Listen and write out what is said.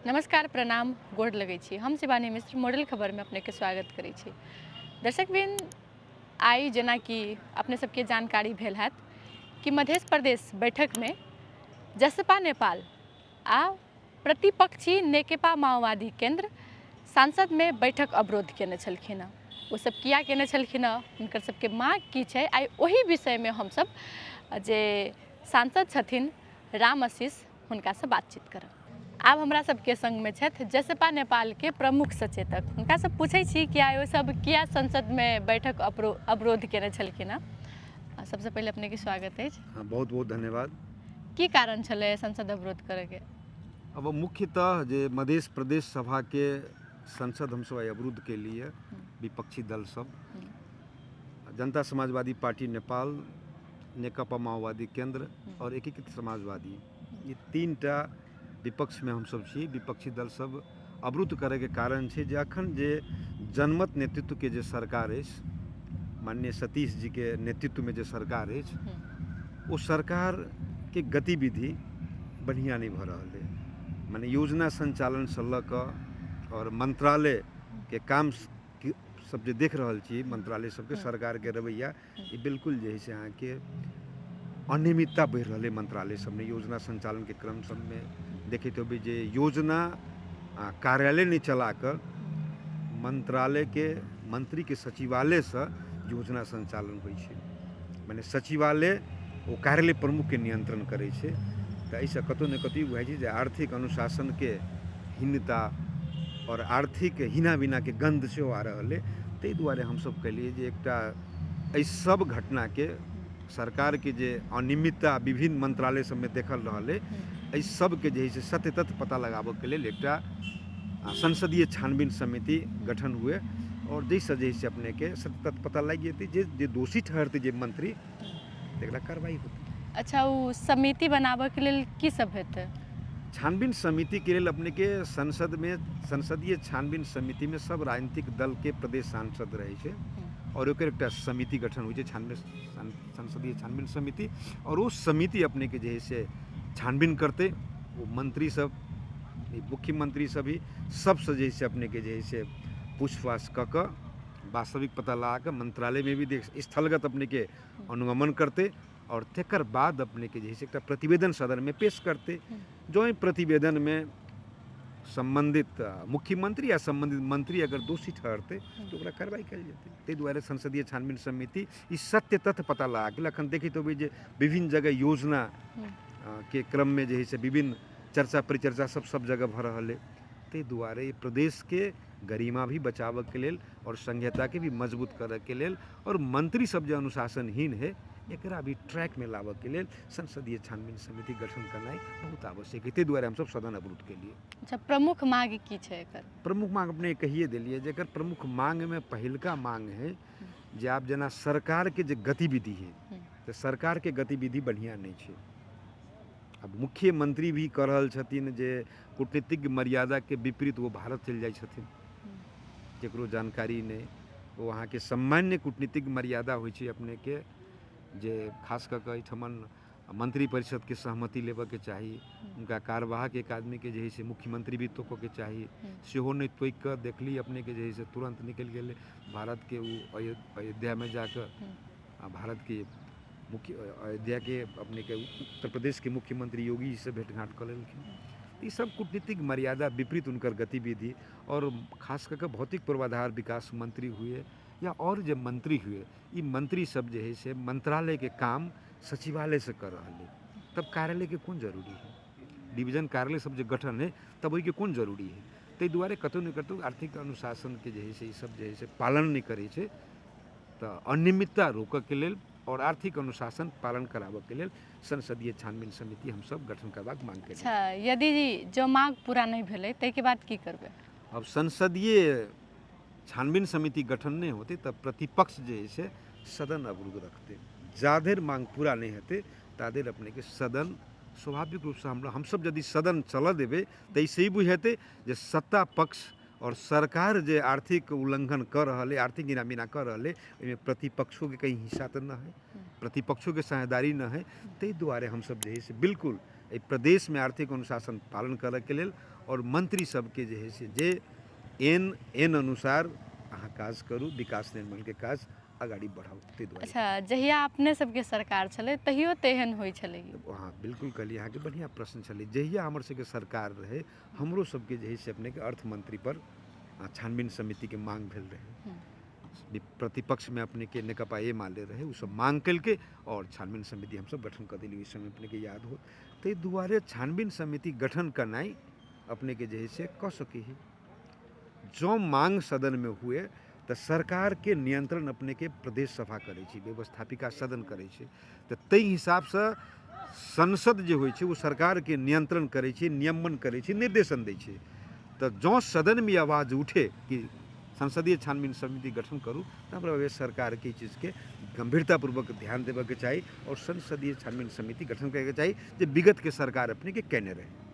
नमस्कार, प्रणाम, गोड़ लगै छी। हम शिवानी मिश्र मॉडल खबरमे अपनेके स्वागत करै छी। दर्शकबिन, आइ जेनाकि अपने सबके जानकारी भेल हैत कि मध्य प्रदेश बैठकमे जसपा नेपाल आ प्रतिपक्षी नेकपा माओवादी केन्द्र सांसदमे बैठक अवरोध केने छलखिन हँ। ओ सब किया केने छलखिन हँ, हुनकर सबके माँग की छै, आइ ओहि विषयमे हमसब जे सांसद छथिन राम आशीष हुनकासँ बातचीत करब। आब हमरा सबके संगमे छथि जसपा नेपालके प्रमुख सचेतक। हुनकासँ पूछै छी कि आइ ओ सब किया संसदमे बैठक अवरोध केने छलखिन हँ। सबसँ पहिले अपनेके स्वागत अछि। हाँ, बहुत बहुत धन्यवाद। की कारण छलै संसद अवरोध करैके? अब मुख्यतः जे मध्य प्रदेश सभाके संसद हमसब आइ अवरुद्ध केलिए विपक्षी दल सब, जनता समाजवादी पार्टी नेपाल, नेकपा माओवादी केंद्र और एकीकृत समाजवादी, ये तीन टा विपक्षमे हमसब छी। विपक्षी दल सब अवरुद्ध करैके कारण छै जे अखन जे जनमत नेतृत्वके जे सरकार अछि, माननीय सतीश जीके नेतृत्वमे जे सरकार अछि, ओ सरकारके गतिविधि बढ़िआँ नहि भऽ रहल अइ। मने योजना सञ्चालनसँ लऽ कऽ आओर मन्त्रालयके काम सब जे देख रहल छी, मन्त्रालय सबके सरकारके रवैया ई बिल्कुल जे है से अहाँके अनियमितता बढ़ि रहल अइ। मन्त्रालय सबमे योजना सञ्चालनके क्रम सबमे देखैत हेबै जे योजना कार्यालय नहि चला कऽ मन्त्रालयके मन्त्रीके सचिवालयसँ योजना सञ्चालन होइ छै। मने सचिवालय ओ कार्यालय प्रमुखके नियन्त्रण करै छै। तऽ एहिसँ कतहु ने कतहु ई बुझाइ छै जे आर्थिक अनुशासनके हीनता आओर आर्थिक हीना बीनाके गन्ध सेहो आ रहल अइ। ताहि दुआरे हमसभ कहलियै जे एकटा एहि सब घटनाके सरकारके जे अनियमितता विभिन्न मंत्रालय सबमे देखल रहल अइ, एहि सबके जे है से सत्य तथ्य पता लगाबऽके लेल एकटा संसदीय छानबीन समिति गठन हुए और जाहिसँ जे है से अपनेके सत्य तथ्य पता लागि जेतै, जे जे दोषी ठहरतै जे मंत्री, तकरा कार्रवाई होतै। अच्छा, ओ समिति बनाबऽके लेल की सब हेतै? छानबीन समितिके लेल अपनेके संसदमे संसदीय छानबीन समितिमे सब राजनीतिक दलके प्रदेश सांसद रहै छै और ओकर एकटा समिति गठन होइ छै, छानबीन संसदीय छानबीन समिति, और ओ समिति अपनेके जे है से छानबीन करतै। ओ मंत्री सब, मुख्यमंत्री सब भी सबसँ जे है से अपनेके जे है से पूछपाछ कऽ कऽ वास्तविक पता लगा कऽ मंत्रालयमे भी देख स्थलगत अपनेके अनुगमन करतै और तकर बाद अपनेके जे है से एकटा प्रतिवेदन सदनमे पेश करतै। जँ एहि प्रतिवेदनमे सम्बन्धित मुख्यमंत्री या सम्बन्धित मंत्री अगर दोषी ठहरतै तऽ ओकरा कार्रवाई कयल जेतै। ताहि दुआरे संसदीय छानबीन समिति ई सत्य तथ्य पता लगा गेल। अखन देखैत होबै जे विभिन्न जगह योजना के क्रममे जे है से विभिन्न चर्चा परिचर्चा सब सब जगह भऽ रहल अइ। ताहि दुआरे प्रदेशके गरिमा भी बचाबऽके लेल और संहिताके भी मजबूत करऽके लेल और मंत्री सब जे अनुशासनहीन है एकरा भी ट्रैकमे लाबऽके लेल संसदीय छानबीन समिति गठन करनाइ बहुत आवश्यक है। ताहि दुआरे हमसब सदन अवरुद्ध केलिए। अच्छा, प्रमुख मांग की छै एकर? प्रमुख मांग अपने कहिए देलिए जे एकर प्रमुख मांगमे पहिलका मांग है जे आब जेना सरकारके जे गतिविधि है तऽ सरकारके गतिविधि बढ़िआँ नहि छै। आब मुख्यमंत्री भी कऽ रहल छथिन जे कूटनीतिक मर्यादाके विपरीत ओ भारत चलि जाइ छथिन, ककरो जानकारी नहि। ओ अहाँके सामान्य कूटनीतिक मर्यादा होइ छै अपनेके जे खास कऽ कऽ एहिठमन मंत्री परिषदके सहमति लेबऽके चाही, हुनका कार्यवाहक एक आदमीके जे है से मुख्यमंत्री भी तोकऽके चाही, सेहो नहि तोकि कऽ देखली अपनेके जे है से तुरन्त निकलि गेलै भारतके। ओ अयोध्यामे जाकऽ आ भारतके मुख्य अयोध्याके अपनेके उत्तर प्रदेशके मुख्यमंत्री योगी जीसँ भेँट घाँट कऽ लेलखिन। ई सब कूटनीतिक मर्यादा विपरीत हुनकर गतिविधि और खास कऽ कऽ भौतिक पूर्वाधार विकास मंत्री हुए या और जे मंत्री हुए, ई मंत्री सब जे है से मंत्रालयके काम सचिवालयसँ कऽ रहल है, तब कार्यालयके कोन जरूरी है? डिवीजन कार्यालय सब जे गठन है तब ओहिके कोन जरूरी है? ताहि दुआरे कतहु ने कतहु आर्थिक अनुशासनके जे है से ई सब जे है से पालन नहि करै छै। तऽ अनियमितता रोकऽके लेल और आर्थिक अनुशासन पालन कराबऽके लेल संसदीय छानबीन समिति हमसब गठन करबाक मांग केने। अच्छा, यदि जँ मांग पूरा नहि भेलै ताहिके बाद की करबै? अब संसदीय छानबीन समिति गठन नहि होतै तऽ प्रतिपक्ष जे है से सदन अवरुद्ध रखतै। जाधरि मांग पूरा नहि हेतै ताधरि अपनेके सदन स्वाभाविक रूपसँ हमरा हमसब यदि सदन चलऽ देबै तऽ एहिसँ ई बुझेतै जे सत्ता पक्ष और सरकार जे आर्थिक उल्लंघन कऽ रहल है, आर्थिक गिना कऽ रहल है, ओहिमे प्रतिपक्षोके कहीं हिस्सा तऽ नहि है, प्रतिपक्षोके साझेदारी नहि है। ताहि दुआरे हमसब जे है से बिल्कुल एहि प्रदेशमे आर्थिक अनुशासन पालन करऽके लेल आओर मंत्री सबके जे हइ से जे एन एन अनुसार अहाँ काज करू, विकास निर्माणके काज अगाडि बढ़ाउ, ताहि दुआरे। अच्छा, जहिया अपने सबके सरकार छलै तहियो तेहन होइ छलै? अहाँ बिल्कुल कहलियै, अहाँके बढ़िआँ प्रश्न छलै। जहिया हमर सबके सरकार रहै, हमरो सबके जे हइ से अपनेके अर्थमंत्री पर छानबीन समितिके मांग भेल रहै। प्रतिपक्षमे अपनेके नेकपा एमाले रहै, ओ सब मांग केलकै आओर छानबीन समिति हमसब गठन कऽ देलियै। ओहि समय अपनेके याद हो, ताहि दुआरे छानबीन समिति गठन करनाइ अपनेके जे हइ से कऽ सकै हइ। जँ मांग सदनमे हुए तऽ सरकारके नियंत्रण अपनेके प्रदेश सभा करै छै, व्यवस्थापिका सदन करै छै। तऽ ताहि हिसाबसँ संसद जे होइ छै ओ सरकारके नियंत्रण करै छै, नियमन करै छै, निर्देशन दै छै। तऽ जँ सदनमे आवाज उठे कि संसदीय छानबीन समिति गठन करू, तऽ हमरा वएह सरकारके ई चीजके गम्भीरतापूर्वक ध्यान देबऽके चाही आओर संसदीय छानबीन समिति गठन करैके चाही, जे विगतके सरकार अपनेके कयने रहै।